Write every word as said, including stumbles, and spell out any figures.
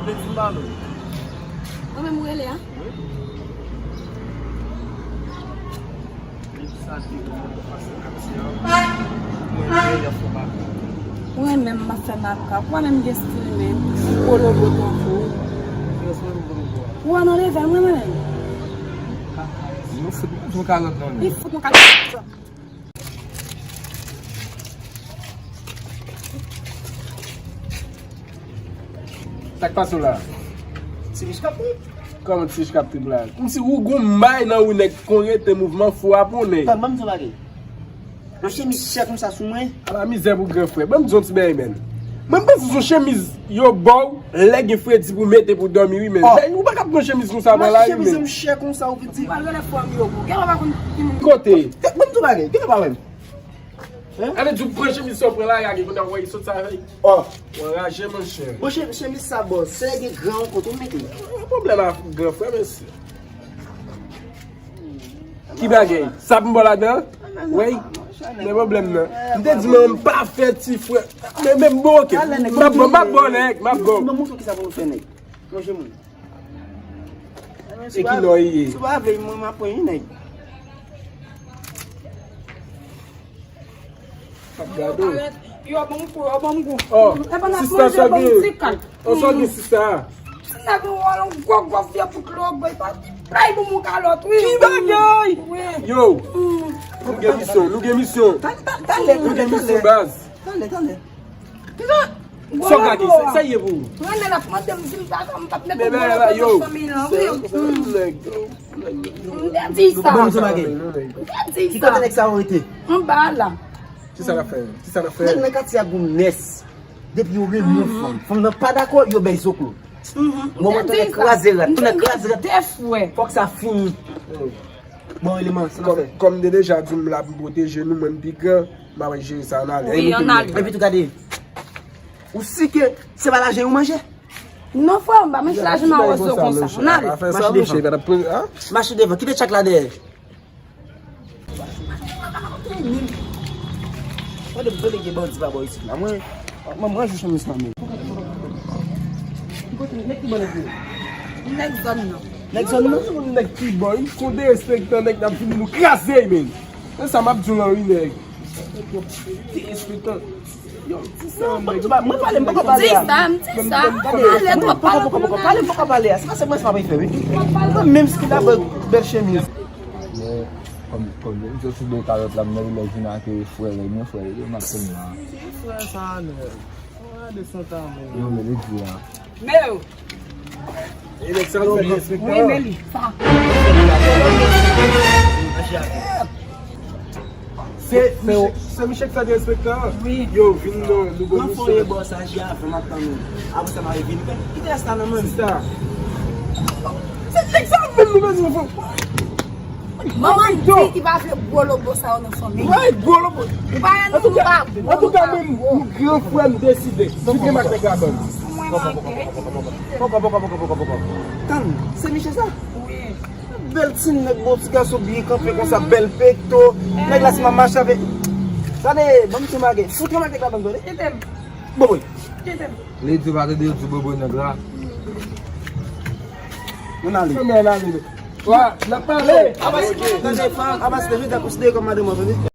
Mwen menm ou rele a? Mwen menm m ap fè makak. Ou pa menm gen stil menm. Ou gwo lobo tankou. Ou an nan level mwen menm. Li fout mwen kalòt nan li. Sa k pase w la? Ti Rich k ap trip. Kòman Ti Rich k ap trip la? Kòmsi ou gon may nan ou nèg konn rete mouvman fou a pou nèg. Ban m di w bagay. Yon chemiz chè konsa sou mwen. Ala mizè pou gran frè. Ban m di w yon ti bagay, men. Mwen m panse se yon chemiz yo ba w lè gen fredi pou mete pou dòmi, wi, men. Ou pa ka pran chemiz konsa pran lari, men. Mache chemiz m chè konsa, ou vin di. Ou pral rele fò m yo. Gen lè w pa konn ki moun. Kote? Ban m di w bagay. Gen lè w pa wè m. Hein? Ann di w pran chemiz sa w pran la, gade, kounye a w wè, sot sa avè l. Oh. Ou anraje, monchè. Bon, che-, chemiz sa, bò, se gen gran yon kote w mete. Yon pwoblèm ak gran frè, mesye. Ki bagay? Sa pou m ba w ladan? Wèy, gen pwoblèm nan. M te di, men, m pa fè ti frè. Men, men, bon, ok. M ap ba w, m ap ba w, nèg, m ap ba w. Ban m montre w kisa pou nou fè, nèg. Lonje moun. E ki lò w ye? Si w pa vle, mwen, m ap pran yon, nèg. Ap gade w. Yo, bon kou, yo, bon kou. Oh, sista, sa w gen? Oh, sa w gen, sista? Ti nèg ou wè yon gwo, gwo vye bout lobo, e pa ti play pou moun kalòt, wi. Ki bagay? Wi. Yo, nou gen misyon, nou gen misyon. Talè, talè, talè, talè. Nou gen misyon, baz. Talè, talè. Sa w gade? Sa, sa ye pou ou? Mwen, lè l ap mande m si m ta, m t ap mete gwo lobo nan fanmi l lan, wi. M te di sa. Ban m di w bagay. M te di sa. Ki kote nèg sa yo rete? Anba la. Kisa l ap fè? Kisa l ap fè? Nèg nan katye a gon nès. Depi yo renmen yon fanm, fanm nan pa dakò, yo bay zoklo. Bon, mwen, tonnè kraze rat, tonnè kraze rat. Fòk sa fini. Bon, eleman, sa n ap fè. Kòm, kòm m te deja di w, m la pou m pwoteje nou, mwen m pi gran, m ap jere sa, ann ale. Wi, ann ale. Epi tou gade, ou si ke se pa lajan ou manje? Non, frè, m pa manje lajan nan wòz yo konsa. Ann ale. Mache devan. Mache devan, kite tchak la dèyè. Tande, m tande gen bandi pa bò isit la. Mwen, mwen, mwen jwe chemiz pa mwen. Nèg ki bò nèg yo? Nèg zòn nan. Nèg zòn nan? Yon nèg ki bò, yon derespektan nèg n ap fini nou kraze, men. Se sa m ap di w lan, wi, nèg. Derespektan. Yo, di sa, nèg. Mwen pale, m poko pale a. Di sa, m di sa. Pale, poko, poko, poko, poko. Pale, m poko pale a. Se pa se mwen, se pa mwen fè, wi. Mwen menm si la bèl, bèl chemiz. Men, kòm, kòm, m soti de kalòt la, m nan rilè vin ak frè, men frè, yo, m ap tann la. Frè sa, nèg. Yo, men, li di a. Men yo. E nèg sa yo fè derespektan. Wi, men li. Sa. Se, se Michel, se Michel ki fè derespektan. Wi. Yo, vin nan, nou bon misyon. Gran fò ye bò sa, G A V, m ap tann ou. Apre sa, m a vin. Kite rès la nan men m. Sista. Se nèg sa menm nou bezwen fè. Manman di li pa vle gwo lobo sa yo nan fanmi. Wi, gwo lobo. Ou pa wè nou, nou pa gwo, nou pa gwo. Antouka, mwen, gran frè m deside. Kite m ak nèg la ban m. Mwen manke. Poko, poko, poko, poko, poko. Tann, se Michel sa? Wi. Bèl ti nèg, bon ti gason, byen kanpe konsa, bèl pekto. Nèg la, si m ap mache avèk. Tande, ban m ti magay. Fout yon magay la ban m, tande. Kite m. Boboy. Kite m. Lè di pa tande, yo di boboy nèg la. Ann ale. Ann ale. Wa, n ap pale. Abas, tande, Abas, leve, konsidere kòm madanm mwen, tande.